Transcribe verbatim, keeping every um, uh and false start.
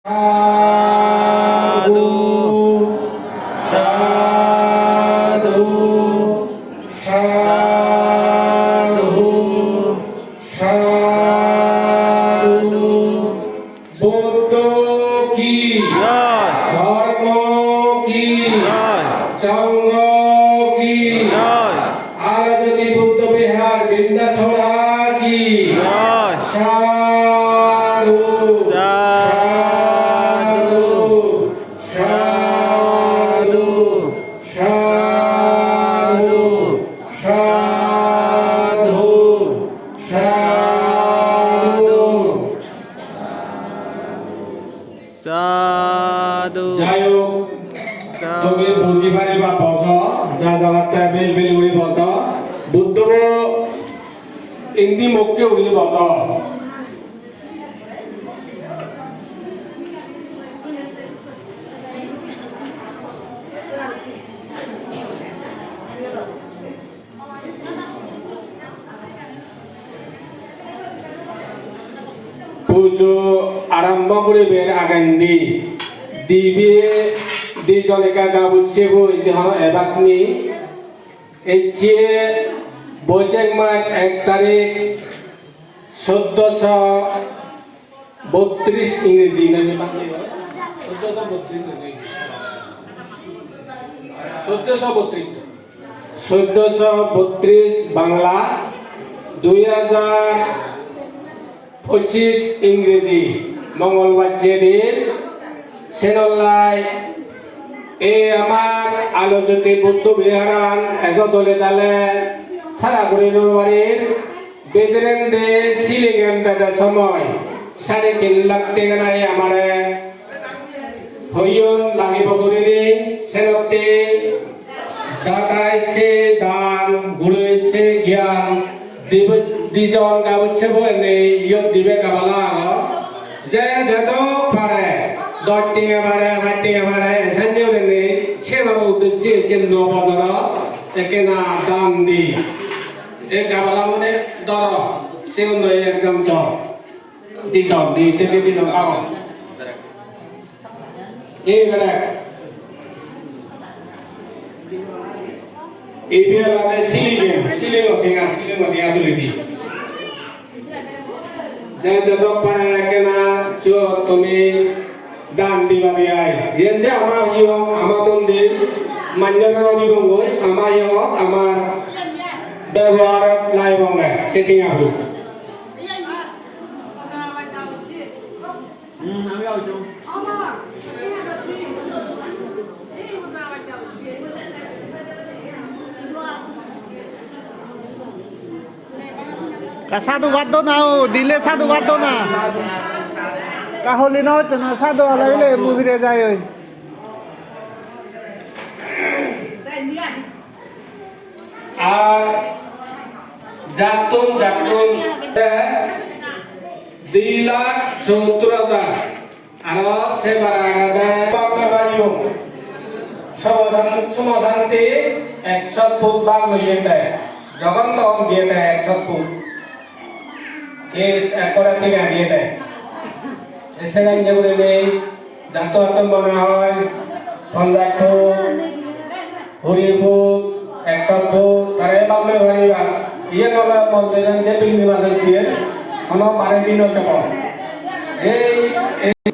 Sadhu, sadhu, sadhu, sadhu. Buddho ki jai. Dharma ki jai. Sangha ki jai. Alajodi Buddho Vihar Bindasora ki jai. Sadhu, sadhu, sadhu, sadhu, sadhu, sadhu. Sadhu. Jai hok, sadhu. Tumi buji pariba bojo, ja jagatte bil bil guri bojo. Buddho bo indi mokke guri bojo. Pujo arombo guribar agendi dibe dijon ekka gabucche bo indi hono ebak ni. Ecche Boishakh mas ek tarik soddoso botris ingreji na ni? Soddoso botris na ni? Soddoso botris. Soddoso botris Bangla, dui hajar pochis ingreji, Mongolbar je din, senollai ei amar Alojyoti Buddho Viharan ejo dole dale sara guri no parir. Bederende ceiling-an dede somoi sare tin lakh tenga nahi amare hoyon lagibo gurinei, senotte data icche dan, guru icche gyan, dibe-, dijon gabucche bo ene iyot dibe gabala agon. Je jedok pare, dos tenga pare, pach tenga pare, esanne gurinei senor uddecche ecche no bojorot ekkena dan di. Ei gabala mone doro, sigun doi ekjon jon. Dijon, di, tedi dijon agon. Ei berek. Ibe olode ceiling, ceiling-o tenga, ceiling-o tenga tuli di. Je jedok pare ekkena siyot tumi dan diba de ai. Iyen je ama hiyong, ama mondir, manjore no dibongoi, ama hiyongot, ama beboharot laibonge, setting abu. Ka sadhubad do na o, dile sadhubad do na. Ka holi no hocche na, sadhu ala bile mubire jai oi. Ar jattun jattun te di lakh sottur hajar. Aro se bara agede bak no paribo. Somo san-, somo santi ekso foot bak loye te. Jogon togon diye te ekso foot. Case ekkore thik agey de. Ei second je guri nei, jatto jatto mone hoi ponjaj foot, huri foot, ekso foot, tare bab loi pariba. Iyen ole mondiran je pilni bajor diye, hono bare din oi jabo. Ei, ei